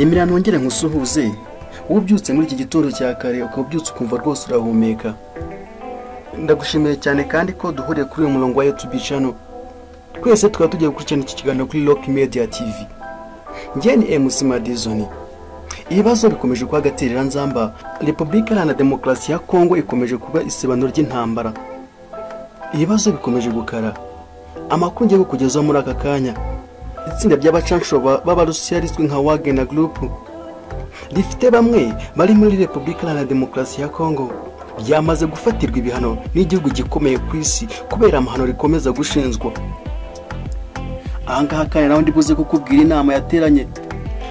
Nyemera nongere nkusuhuze, ubyutse muri iki gitondo cya kare ukaba ubyutse ukumva rwose urahumeka. Ndagushimiye cyane kandi ko duhuriye kuri uyu murongo wa YouTube channel. Twese tukaba tugiye gukurikirana iki kiganiro kuri Rock Media TV. Njye ni MC Madison. Ibibazo bikomeje kuba agaterera nzamba. Repubulika Iharanira Demokarasi ya Kongo ikomeje kuba isebano ry'intambara. Ibibazo bikomeje gukara. Amakuru ngiye kukugezaho muri aka kanya. Itsinda ry'abacanshuro b'Abarusiya rizwi nka Wagner Group rifite bamwe bari muri Repubulika Iharanira Demokarasi ya Kongo ryamaze gufatirwa ibihano n'igihugu gikomeye ku isi kubera amahano rikomeza gushinzwa. Ahangaha kandi naho ndibuze kukubwira inama yateranye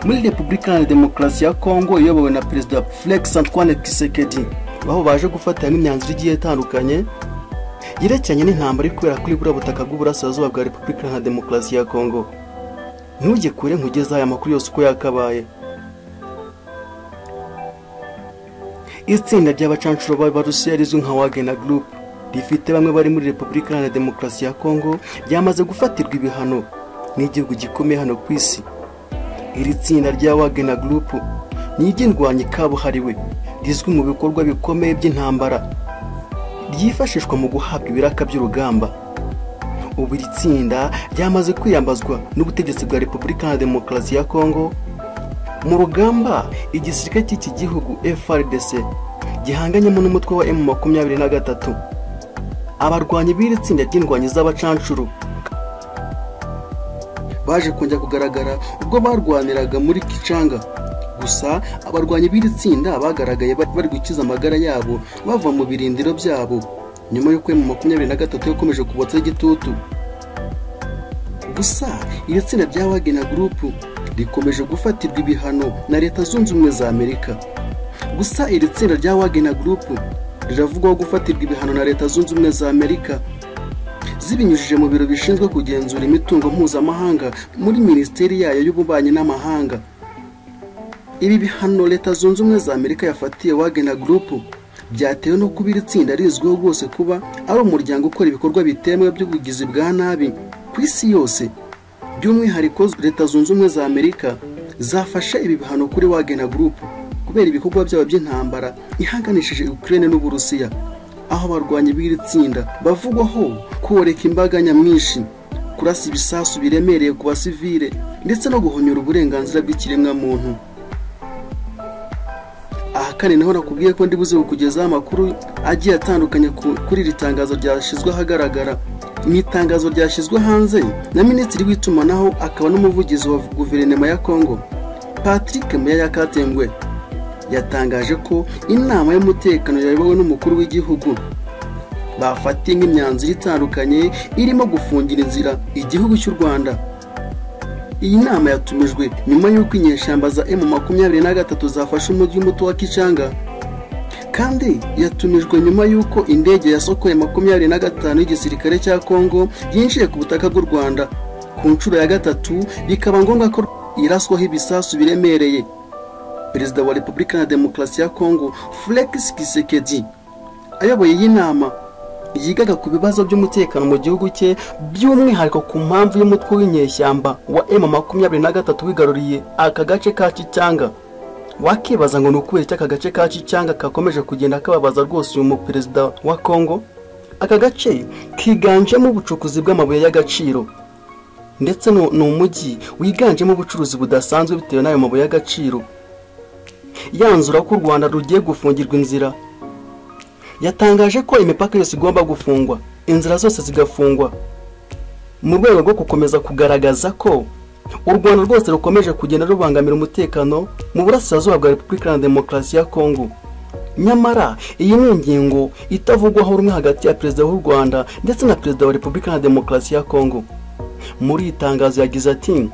muri Repubulika Iharanira Demokarasi ya Kongo iyobowe na Perezida Felix Antoine Tshisekedi, aho baje gufatira imyanzuro igiye itandukanye yerekeranye n'intambara iri kubera kuri buriya butaka bw'uburasirazuba bwa Repubulika Iharanira Demokarasi ya Kongo. Ntujye kure nkugeze aya makuru yose uko yakabaye. Itsinda ry'abacanshuro b'Abarusiya rizwi nka Wagner Group rifite bamwe bari muri Repubulika Iharanira Demokarasi ya Kongo ryamaze gufatirwa ibihano n'igihugu gikomeye hano ku isi. Iri tsinda rya Wagner Group ni iry'indwanyi kabuhariwe rizwi mu bikorwa bikomeye by'intambara, ryifashishwa mu guhabwa ibiraka by'urugamba. Ubu iri tsinda ryamaze kwiyambazwa n'ubutegetsi bwa Repubulika Iharanira Demokarasi ya Kongo mu rugamba igisirikare cy'iki gihugu FARDC gihanganyemo n'umutwe wa M23. Abarwanyi b'iri tsinda ry'indwanyi z'abacanshuro baje kongera kugaragara ubwo barwaniraga muri Kichanga. Gusa abarwanyi b'iri tsinda bagaragaye bari gukiza amagara yabo bava mu birindiro byabo nyuma y'uko M23 yakomeje kubotsa igitutu. Gusa iri tsinda rya Wagner Group rikomeje gufatirwa ibihano na Leta Zunze Ubumwe za Amerika. Gusa iri tsinda rya Wagner Group riravugwaho gufatirwa ibihano na Leta Zunze Ubumwe za Amerika zibinyujije mu biro bishinzwe kugenzura imitungo mpuzamahanga muri Minisiteri yayo y'Ububanyi n'Amahanga. Ibi bihano Leta Zunze Ubumwe za Amerika yafatiye Wagner Group byatewe no kuba iri tsinda rizwiho rwose kuba ari umuryango ukora ibikorwa bitemewe by'ubugizi bwa nabi ku isi yose. By'umwihariko Leta Zunze Ubumwe za Amerika zafashe ibi bihano kuri Wagner Group kubera ibikorwa byabo by'intambara ihanganishije Ukraine n'Uburusiya, aho abarwanyi b'iri tsinda bavugwaho koreka imbaga nyamwinshi, kurasa ibisasu biremereye ku basivile ndetse no guhonyora uburenganzira bw'ikiremwamuntu. Aha kandi naho nakubwiye ko ndibuze kukugezaho amakuru agiye atandukanye kuri iri tangazo ryashyizwe ahagaragara. Mu itangazo ryashyizwe hanze na Minisitiri w'Itumanaho akaba n'umuvugizi wa Guverinoma ya Kongo Patrick Muyaya Katengwe, yatangaje ko inama y'umutekano yayobowe n'umukuru w'igihugu bafatiye nk'imyanzuro itandukanye irimo gufungira inzira igihugu cy'u Rwanda. Iyi nama yatumijwe nyuma y'uko inyeshyamba za M23 zafashe umujyi muto wa Kichanga, kandi yatumijwe nyuma y'uko indege ya Sukhoi 25 y'igisirikare cya Kongo yinjiye ku butaka bw'u Rwanda ku nshuro ya gatatu, bikaba ngombwa ko iraswaho ibisasu biremereye. Perezida wa Repubulika Iharanira Demokarasi ya Kongo Felix Tshisekedi ayoboye iyi nama yigaga ku bibazo by'umutekano mu gihugu cye, by'umwihariko ku mpamvu y'umutwe w'inyeshyamba wa M23 wigaruriye aka gace ka Kichanga. Wakibaza ngo ni ukubera iki aka gace ka Kichanga kakomeje kugenda kababaza rwose uyu muperezida wa Kongo? Aka gace kiganjemo ubucukuzi bw'amabuye y'agaciro, ndetse ni umujyi wiganjemo ubucuruzi budasanzwe bitewe n'ayo mabuye y'agaciro. Yanzura ko u Rwanda rugiye gufungirwa inzira, yatangaje ko imipaka yose igomba gufungwa, inzira zose zigafungwa, mu rwego rwo gukomeza kugaragaza ko u Rwanda rwose rukomeje kugenda rubangamira umutekano mu burasirazuba bwa Repubulika Iharanira Demokarasi ya Kongo. Nyamara iyi ni ingingo itavugwaho rumwe hagati ya Perezida w'u Rwanda ndetse na Perezida wa Repubulika Iharanira Demokarasi ya Kongo. Muri iri tangazo yagize ati: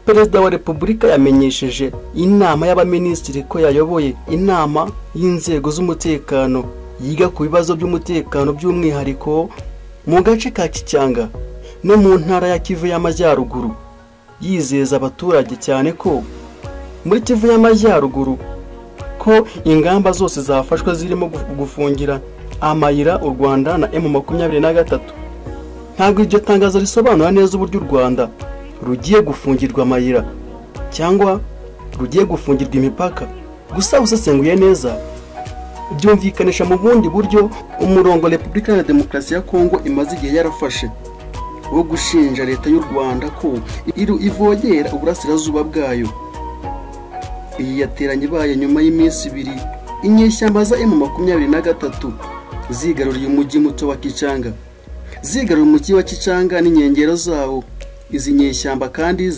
Perezida wa Repubulika yamenyesheje inama y'abaminisitiri ko yayoboye inama y'inzego z'umutekano yiga ku bibazo by'umutekano by'umwihariko mu gace ka Kichanga no mu ntara ya Kivu y'Amajyaruguru, yizeza abaturage cyane ko muri Kivu y'Amajyaruguru ko ingamba zose zafashwe zirimo gufungira amayira u Rwanda na M23. Ntabwo iryo tangazo risobanura neza uburyo u Rwanda rugiye gufungirwa amayira cyangwa rugiye gufungirwa imipaka. Gusa usesenguye neza byumvikanisha mu bundi buryo umurongo Repubulika ya Demokarasi ya Kongo imaze igihe yarafashe wo gushinja leta y'u Rwanda ko ivogera uburasirazuba bwayo. Iyi yateranye ibaye nyuma y'iminsi ibiri inyeshyamba za M23 zigaruriye umujyi muto wa Kichanga, zigaruriye umujyi wa Kichanga n'inkengero zawo. Izi nyeshyamba kandi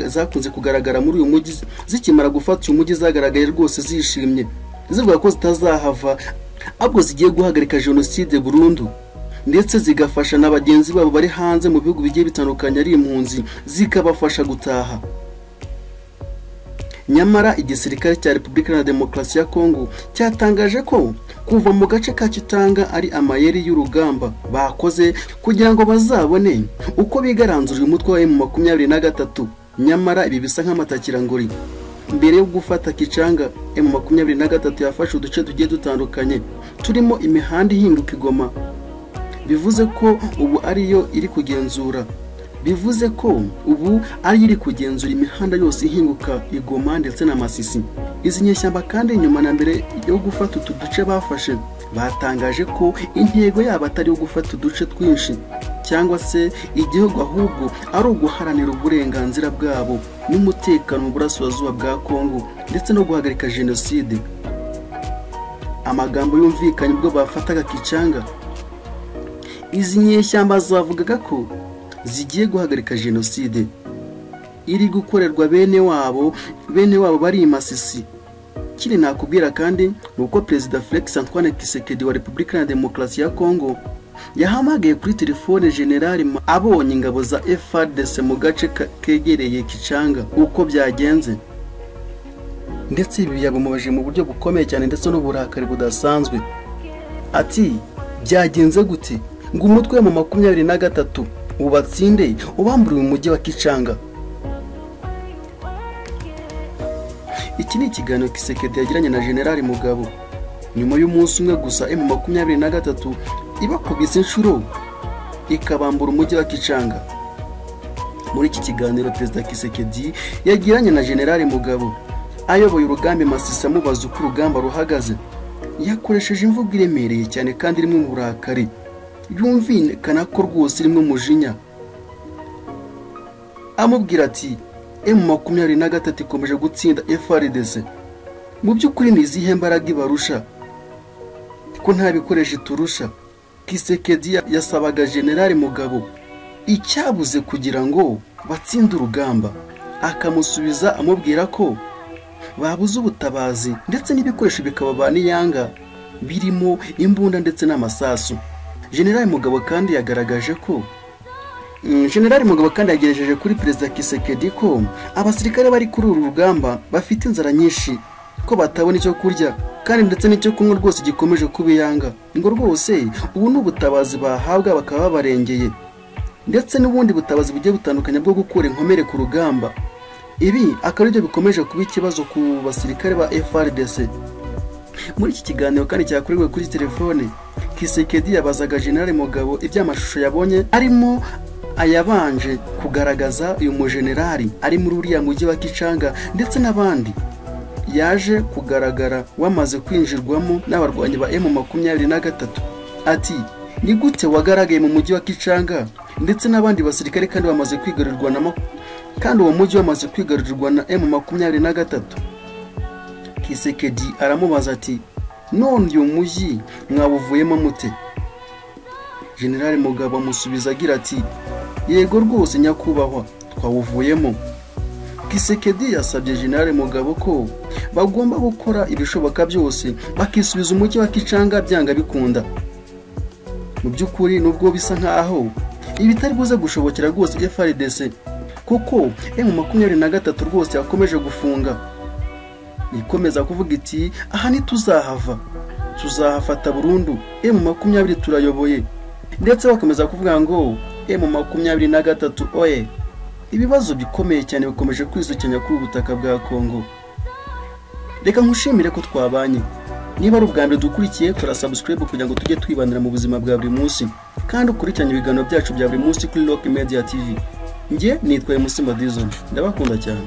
zakunze kugaragara muri uyu mujyi zikimara gufata uyu mujyi zagaragaye rwose zishimye, zivuga ko zitazahava ahubwo zigiye guhagarika jenoside burundu, ndetse zigafasha na bagenzi babo bari hanze mu bihugu bigiye bitandukanye ari impunzi zikabafasha gutaha. Nyamara igisirikare cya Repubulika ya Demokarasi ya Kongo cyatangaje ko kuva mu gace ka Kitanga ari amayeri y'urugamba bakoze kugira ngo bazabone uko bigaranzura uyu mutwe wa M23. Nyamara ibi bisa nk'amatakirangori. Mbere yo gufata Kichanga, M23 yafashe uduce tugiye dutandukanye turimo imihanda ihinduka igoma, bivuze ko ubu ariyo iri kugenzura bivuze ko ubu ari iri kugenzura imihanda yose ihinguka igoma ndetse na Masisi. Izi nyeshyamba kandi nyuma na mbere yo gufata utu duce bafashe batangaje ko intego yabo atari yo gufata uduce twinshi cyangwa se igihugu, ahubwo ari uguharanira uburenganzira bwabo n'umutekano mu burasirazuba bwa Kongo ndetse no guhagarika jenoside. Amagambo yumvikanye ubwo bafataga Kichanga, izi nyeshyamba zavugaga ko zigiye guhagarika jenoside iri gukorerwa bene wabo bari i Masisi. Kiri nakubwira kandi nuko Perezida Felix Antoine Tshisekedi wa Repubulika ya Demokarasi ya Kongo yahamagaye kuri telefone General abonye ingabo za FARDC mu gace kegereye Kichanga uko byagenze, ndetse ibi yabamubaje mu buryo bukomeye cyane ndetse n'uburakari budasanzwe. Ati byagenze gute ngo umutwe mu 23 ubatsinde ubamburiwe umujyi wa Kichanga? Iki ni ikiganiro Tshisekedi yagiranye na General Mugabo nyuma y'umunsi umwe gusa M23 ibakubise inshuro ikabambura umujyi wa Kichanga. Muri iki kiganiro Perezida Tshisekedi yagiranye na General Mugabo ayoboye urugamba Masisi amubaza uko urugamba ruhagaze, yakoresheje imvugo iremereye cyane kandi irimo uburakari, yumvikana ko rwose irimo umujinya. Amubwira ati M23 ikomeje gutsinda FARDC, mu by'ukuri ni izihe mbaraga ibarusha ko nta bikoresho iturusha? Tshisekedi yasabaga General Mugabo icyabuze kugira ngo batsinde urugamba, akamusubiza amubwira ko babuze ubutabazi ndetse n'ibikoresho bikababa n'iyanga birimo imbunda ndetse n'amasasu. General Mugabo kandi yagaragaje ko General Mugabo kandi yagejeje kuri Perezida Tshisekedi ko abasirikare bari kuri uru rugamba bafite inzara nyinshi, ko batabona icyo kurya kandi ndetse n'icyo kunywa rwose gikomeje kubiyanga, ngo rwose ubu n'ubutabazi bahabwa bakaba babarengeye, ndetse n'ubundi butabazi bugiye butandukanye bwo gukura inkomere ku rugamba. Ibi akaba aribyo bikomeje kuba ikibazo ku basirikare ba FARDC. Muri iki kiganiro kandi cyakorewe kuri telefone, Tshisekedi yabazaga General Mugabo iby'amashusho yabonye arimo ayabanje kugaragaza uyu mujenerali ari muri uriya mujyi wa Kichanga ndetse n'abandi yaje kugaragara wamaze kwinjirwamo n'abarwanyi ba M23. Ati ni gute wagaragaye mu mujyi wa Kichanga ndetse n'abandi basirikare kandi bamaze kwigarurirwa na kandi uwo mujyi wamaze kwigarurirwa na M23? Tshisekedi aramubaza ati none uyu mujyi mwawuvuyemo mute? General Mugabo amusubiza agira ati yego rwose nyakubahwa twawuvuyemo. Tshisekedi yasabye General Mugabo ko bagomba gukora ibishoboka byose bakisubiza umujyi wa Kichanga byanga bikunda. Mu by'ukuri nubwo bisa nkaho ibitari buze gushobokera rwose FARDC, kuko M23 rwose yakomeje gufunga, ikomeza kuvuga iti aha ntituzahava, tuzahafata burundu, M20 turayoboye, ndetse bakomeza kuvuga ngo M23 oye. Ibibazo bikomeye cyane bikomeje kwisukenya kuri ubutaka bwa Kongo. Reka nkushimire ko twabanye. Niba ari ubwa mbere dukurikiye, kora subscribe kugira ngo tujye twibanira mu buzima bwa buri munsi, kandi ukurikiranye ibiganiro byacu bya buri munsi kuri Rock Media TV. Njye nitwa Musimba Dizon, ndabakunda cyane.